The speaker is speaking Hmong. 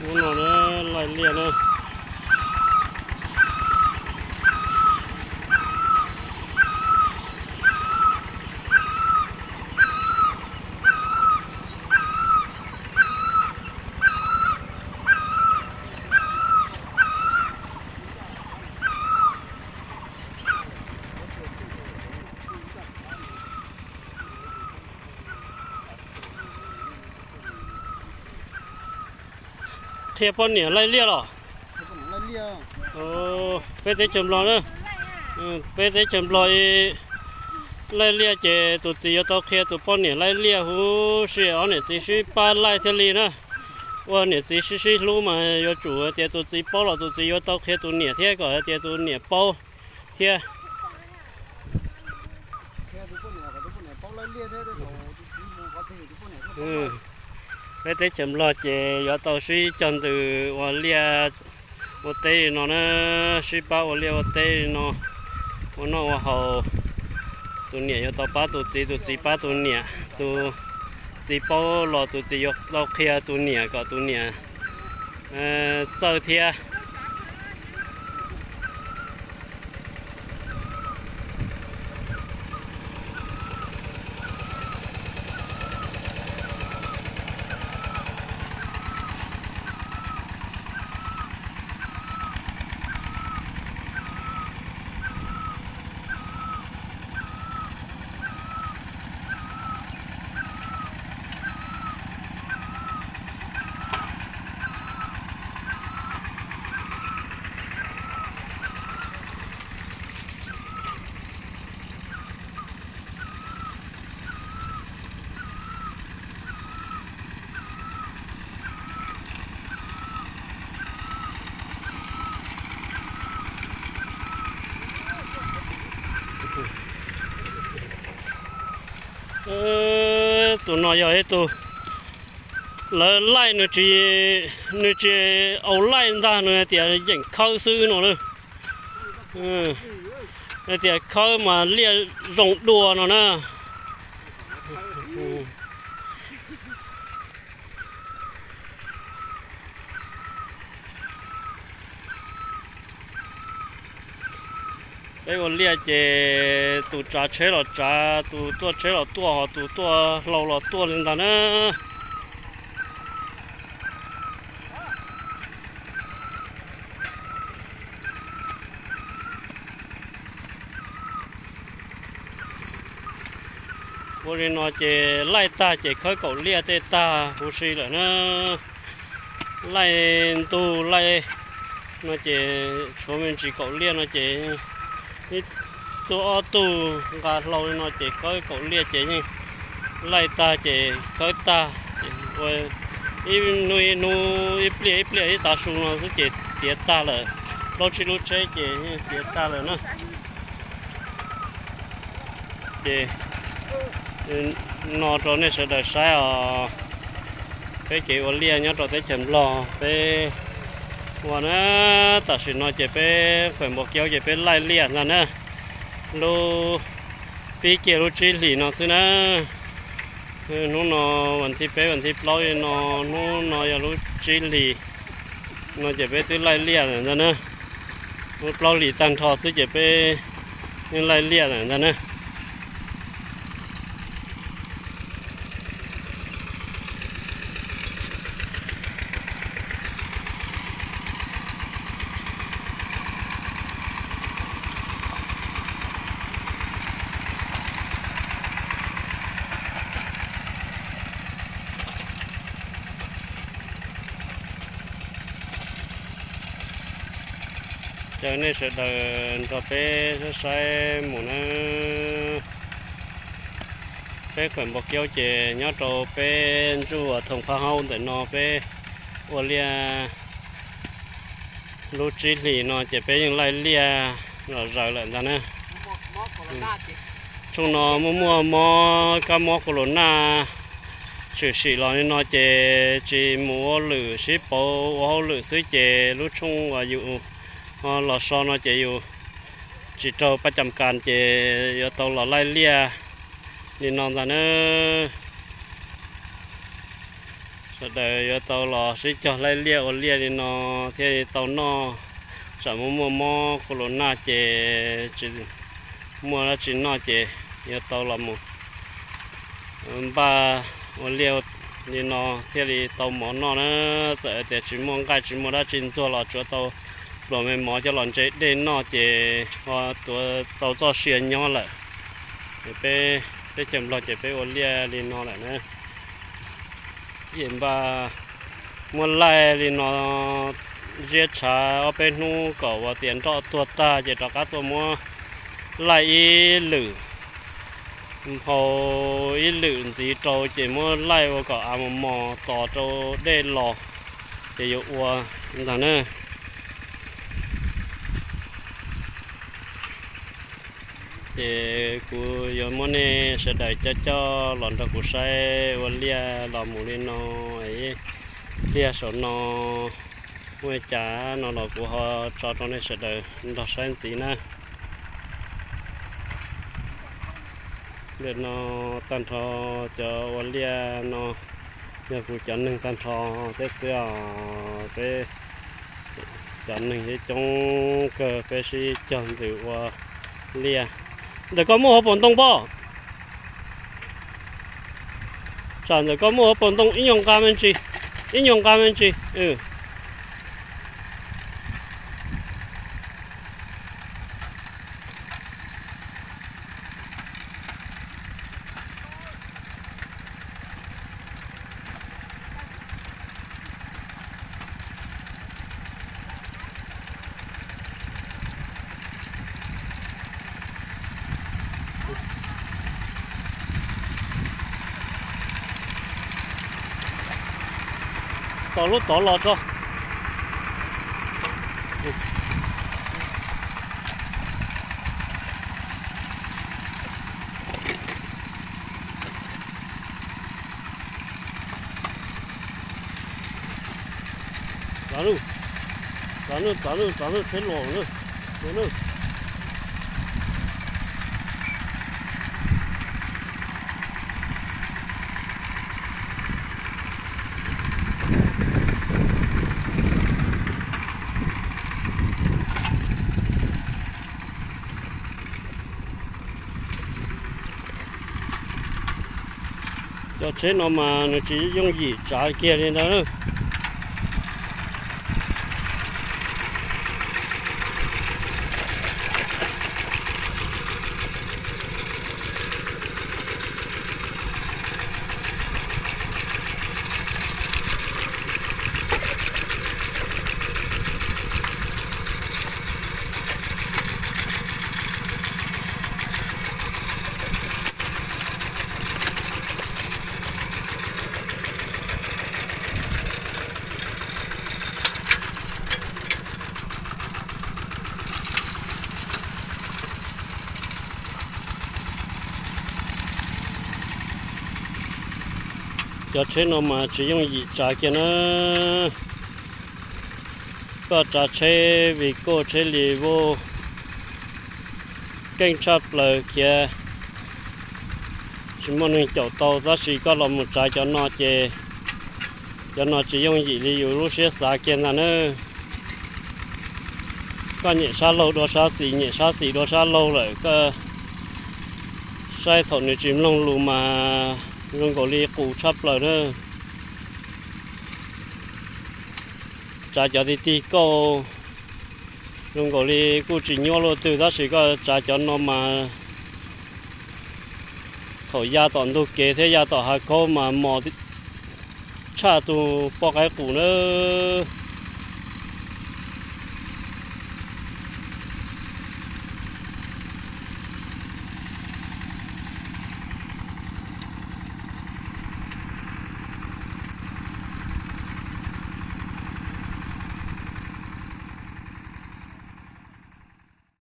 Hnub no na, laij liaj na. Qhia poj niam laij liaj los? Peb teb chaws Nplog na, peb teb chaws Nplog laij liaj ces tus txiv yuav tau qhia tus poj niam laij liaj huv si ob niam txiv sib pab laij thiaj li na. Ua niam txiv sib sib hlub mas yuav tsum hais tias tus txiv paub los tus txiv yuav tau qhia tus niam thiab kom hais tias tus niam paub thiab. Peb teb chaws Nplog ces yuav tau sib cog ntws ua liaj ua teb li no na, sib pab ua liaj ua teb li no, ua noj ua haus. Tus niam yuav tau pab tus txiv, tus txiv pab tus niam, tus txiv paub los tus txiv yuav tau qhia tus niam kom tus niam txawj thiab. Tus no yog ib tug, lawv laij nws tsis, nws tsis au laij ntag, nws hais tias yeem khawb xwb no na. Hais tias khawb mas liaj zoo dua no na. Peb ua liaj ces tus tsav tsheb los tsav, tus tuaj tsheb los tuaj, ho tus tuaj hlau los tuaj li ntag na. Ua li no ces laij tag ces khawb kaum liaj tej tag huv si lawm na. Laij ntug laij no ces tshuav me ntsis kaum liaj no ces ib tug ob tug nqa hlau li no ces khawb kaum liaj ces yeej laij tag ces khawb tag. Ib hnub ib hnub ib pliag ib pliag ib tav su no xwb ces tiav tag lawm. Plaub tsib lub tsheb ces yeej tiav tag lawm na. Ces no rau nej sawv daws saib os, peb kev ua liaj nyob rau teb chaws Nplog peb ua na. Tam sim no ces peb fem npos kiaub ces peb laij liaj ntag na. Lub, pib kiag lub tsib hlis no xwb na. Hnub no vas thib peb vas thib plaub li no, hnub no yog lub tsib hlis no ces peb twb laij liaj lawm ntag na. Lub plaub hlis tag nrho xwb ces peb yeej laij liaj lawm ntag na. Caw nej sawv daws nrog peb saib mus na. Peb fem npos kiaub ces nyob rau peb ntsuj Thoom Phaj Haub ntawm no peb ua liaj lub tsib hlis no ces peb yeej laij liaj lom zaws lawm ntag na. Tshooj no muaj muaj mob kab mob kaus lam naj tshwm sim los li no ces tsis mus ua lwm, sib pauv ua hauj lwm xwb ces lub tshooj uas yus ho los so no ces yus tsis raug pab cam kas ces yuav tau los laij liaj li no ntag na. Sawv daws yuav tau los sib cog laij liaj ua liaj li no thiaj li tau noj. Tsam muaj muaj mob corona ces tsis muaj dab tsi noj ces yuav tau los mus npaj ua liaj li no thiaj li tau mov noj na. Txawm tias tsis muaj nqaij tsis muaj dab tsi ntxuag los tsuav tau pluas me mov coj los ntse dej noj ces ho tuav tau txoj sia nyob lawm. Peb teb chaws Nplog ces peb ua liaj li no lawm na. Yem npaj muab laij li no ziab tshav ob peb hnub kom ua tias nroj tuag tag ces rov qab tuaj muab laij ib lwm, nphau ib lwm ntxiv rau ces muab laij ua kom av mos mos tos rau dej los ces yuav ua ntag na. Ces kuv yuav muab nej sawv daws coj coj los nrog kuv saib ua liaj los mus li no. Liaj saum no muaj cas no los kuv ho tso rau nej sawv daws nrog saib ntxiv na. Ntawm no tag nrho cov ua liaj no yog kuv cov neeg tag nrho thiab xwb os. Peb cov neeg yeej coob kawg, peb sib cog ntxwm ua liaj. Ntawm koj muaj hauv paus ntoo pob? Tsam ntawm koj muaj hauv paus ntoo ib nyuag nqa me ntsis, ib nyuag nqa me ntsis. Tos lub tod los tso. Txav lub, txav lub, txav lub, txav lub tsheb los lawm. Cov tsheb no mas nws tsis yooj yim tsav kiag li ntag. Cov tsheb no mas tsis yooj yim tsav kiag na. Koj tsav tsheb Vigo tsheb Revo keej tshaj plaws khiav, tsis muaj neeg caum tau, tab sis koj los mus tsav cov no ces cov no tsis yooj yim li yus lub siab xav kiag ntag na. Koj nyem sab laug dua sab xis, nyem sab xis dua sab laug lawm, koj saib thaum nws tsis mloog lus mas zoo nkaus li qus tshaj plaws na. Tsav cov tig tig kauj zoo nkaus li kuj tsis nyuaj luaj twg, tab sis koj tsav cov no mas thaum ya tom ntug kev thiab ya tom hav khaub mas mos tshaj tus poj qaib qus nawb.